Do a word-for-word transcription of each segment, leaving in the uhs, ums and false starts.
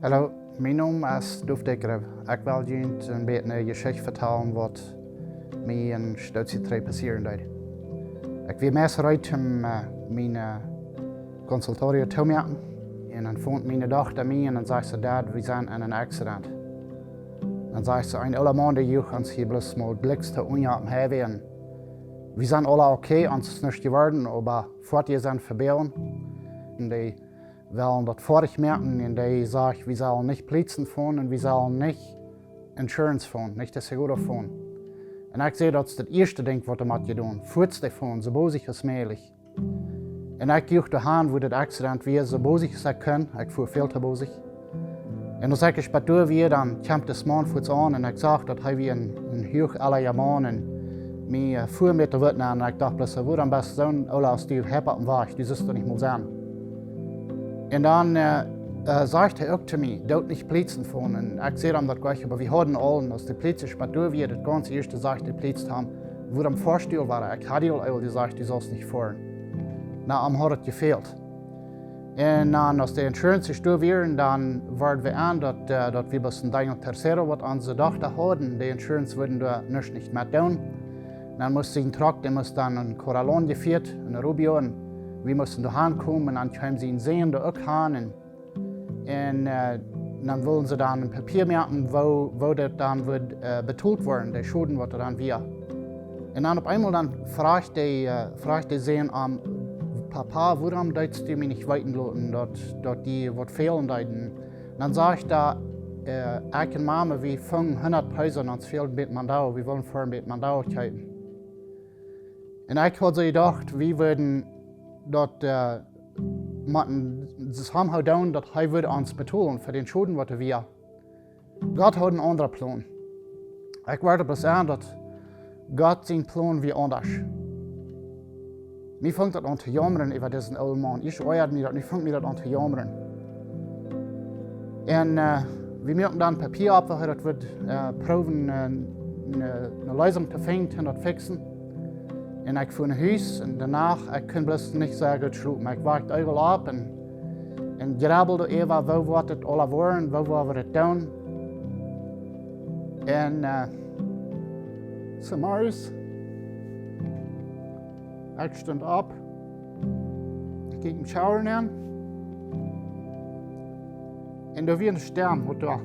Hallo, mien Nomen es Duf Dikrew. Ekj well junt een bät eene Jeschicht vetalen waut mie een Stootje trigj passieren deed. Ekj wia meist reed om, eh, mien, eh, consultorio to moaken. Un dan foont miene Dochta mie un dan sajcht see: "Dad, wie sent en een accident." Dan sajcht see: "Een oola Maun, dee juach ons hia bloos mol bliks to unja oppem highway. Wie sent aula okay, ons es nuscht jeworden, oba Foatieja sent veboolen." Un dee wellen daut foadich moaken un dee sajcht: "Wie sellen nich Plietzen fonen un wie sellen nich Insurance fonen, nich de seguro fonen." Un ekj säd: "Daut es daut ieeschte Dinkj waut doa mott jedonen, fuaz dee fonen, soo bosich aus mäajlich." Un ekj juach doa han, wua daut accident wia, soo bosich aus ekj kunn. Ekj fua väl to bosich. Un aus ekj bat doa wia, dan kjeem dis Maun fuaz aun un ekj sach daut hee wia een, een huach oola Maun un mie, eh, fua met de Wut aun un ekj docht bloos: "Wuarom best soon oola aus du hia oppem Wajch? Du sust doch nich mol sennen." Un dan, eh, eh, sajcht hee uk to mie: "Doot nich Plietzen fonen." Un ekj säd am daut jlikj, oba wie hauden aul, un aus de Plietzja bat doa wia, daut gaunz ieeschte sajcht de Plietzja to am: "Wuarom foascht du aul wada? Ekj haud die aul ieescht jesajcht, du sust nich foaren." Na, am haud daut jefält. Un dan, aus de Insurance doa wia, dan worden wie aun daut, eh, daut wie bloos een daño tercero waut onse Dochta hauden, de Insurance wudd doa nuscht nich met doonen. Dan must sien Truck, dee must dan no Corralón jefieet, en Rubio, un wie musten doa han komen, un dan kjeem sien Sän doa uk han, un, un, eh, dan wullen see dan een Papia moaken, woo, woo daut dan wudd, eh, betolt woaren, de Schoden waut doa dan wia. Un dan opp eemol dan fruach dee, eh, fruach de Sän am: "Papa, wuarom deetst du mie nich weeten loten daut, daut die waut fälen deed?" Dan sajcht hee: "Eh, ekj un Mame, wie fungen hundat peso un ons fält een bät mandado, wie wellen fa een bät mandado kjeepen." Un ekj haud soo jedocht, wie wudden daut, eh, motten somehow doonen, daut hee wudd ons betolen fa dän Schoden waut doa wia. Gott haud een aundren Plon. Ekj wort bloos aun daut Gott sien Plon wia aundasch. Mie funk daut aun to jaumren äwa disen oolen Maun. Ieescht oajad mie daut, nu funk mie daut aun to jaumren. Un, eh, wie muaken dan Papia opp, woo hee daut wudd, eh, proowen, eh, ne, ne Leesunk to finjen un daut fixen. Un ekj fua no Hus un doano, ekj kunn bloos nich sea goot schlopen. Ekj wajkt äwent opp un, un jrebeld äwa, woo woat daut aula woaren, woo woa wie daut doonen. Un, eh, zemorjes, ekj stunt opp, ekj jinkj em shower nenn. Un doa wia eene Stemm waut doa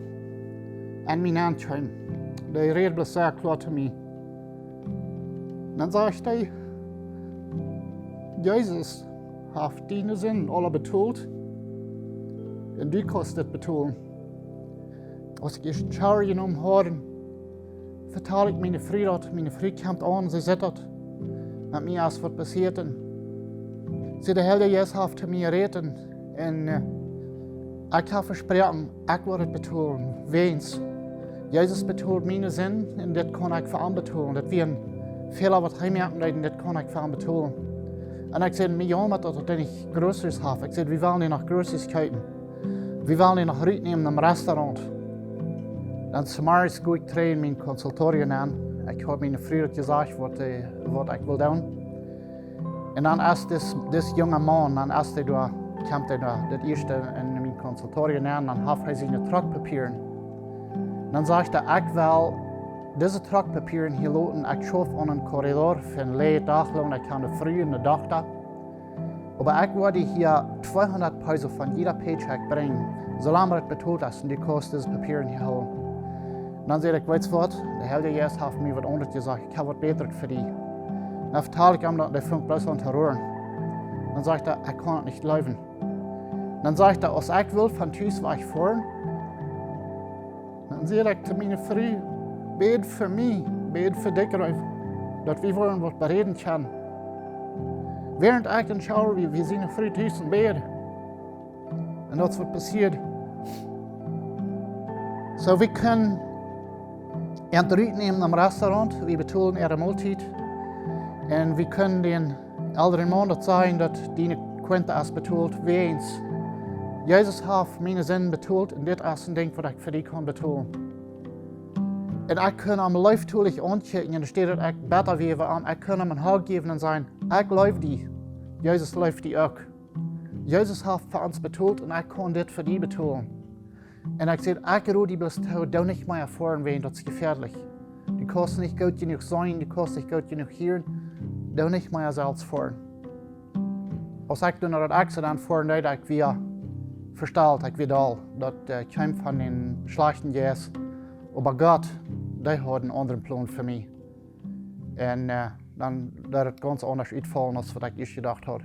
aun mie nenn kjeem. Dee räd bloos sea kloa to mie. Dan sajcht hee: "Jesus haft diene Sinden aula betolt. Un du kaust dit betolen." Aus ekj ieescht een shower jenomen haud, vetald ekj miene Fru daut. Miene Fru kjemt aun, see sitt daut. Met mie es waut passieet. Un see, de Heilje Jeist haft to mie jerät un, un, eh, ekj hab vesproaken, ekj woa daut betolen. Wäajens Jesus betolt miene Sinden un dit kaun ekj fa am betolen. Daut wia een Fäla waut hee moaken deed un dit kaun ekj fa am betolen. Un ekj säd: "Mie jaumat daut, daut hee nich groceries haft." Ekj säd: "Wie wellen hia noch groceries kjeepen. Wie wellen hia noch rutnämen em Restaurant." Dan zemorjes go ekj trigj en mien consultorio nenn. Ekj haud miene Fru daut jesajcht waut, eh, waut ekj wull doonen. Un dan es dis, dis junga Maun, dan es hee doa, kjemt hee doa, daut ieeschte en mien consultorio nenn, dan haft hee siene Truckpapieren. Dan sajcht hee: "Ekj well dise Truckpapieren hia loten, ekj schauf aun een corredor fa een Läwen, ekj hab eene Fru un eene Dochta. Oba ekj woa die hia tweehundat peso von jieda paycheck brinjen, soo lang daut betolt es un du kaust dise Papieren hia hoolen." Dan säd ekj: "Weetst waut? De Heilje Jeist haft mie waut aundret jesajcht. Ekj hab waut bätret fa die." Dan vetald ekj am daut, dee funk bloos aun to roaren. Dan sajcht hee: "Ekj kaun daut nich jleewen." Dan sajcht hee: "Aus ekj wull von Tus wajch foaren, dan säd ekj to miene Fru: Bäd fa mie, bäd fa Dikrew, daut wie woaren waut beräden kjennen." Wäarent ekj em shower wia, wia siene Fru tus em Bad. Un daut es waut passieet. Soo, wie kunnen an rutnämen em Restaurant, wie betolen äare Moltiet. Un wie kunnen dän elren Maun daut sajen, daut diene cuenta es betolt, wäajens Jesus haft miene Sinden betolt un dit es een Dinkj waut ekj fa die kaun betolen. Un ekj kunn am leeftolich aunkjikjen, enne Städ daut ekj betta wia, ekj kunn am een hug jäwen un sajen: "Ekj leew die. Jesus leeft die uk. Jesus haft fa ons betolt un ekj kaun dit fa die betolen." Un ekj säd: "Ekj rod die bloos too, doo nich mea foaren, wäajen daut es jefäadlich. Du kaust nich goot jenuach seenen, du kaust nich goot jenuach hieren, doo nich mea selfst foaren." Aus ekj dan no daut Accident foaren deed, ekj wia vestalt, ekj wia doll. Daut, äh, kjeem von dän schlajchten Jeist. Oba Gott, dee haud eenen aundren Plon fa mie. Un, äh, dan deed et gaunz aundasch utfaulen aus waut ekj ieescht jedocht haud.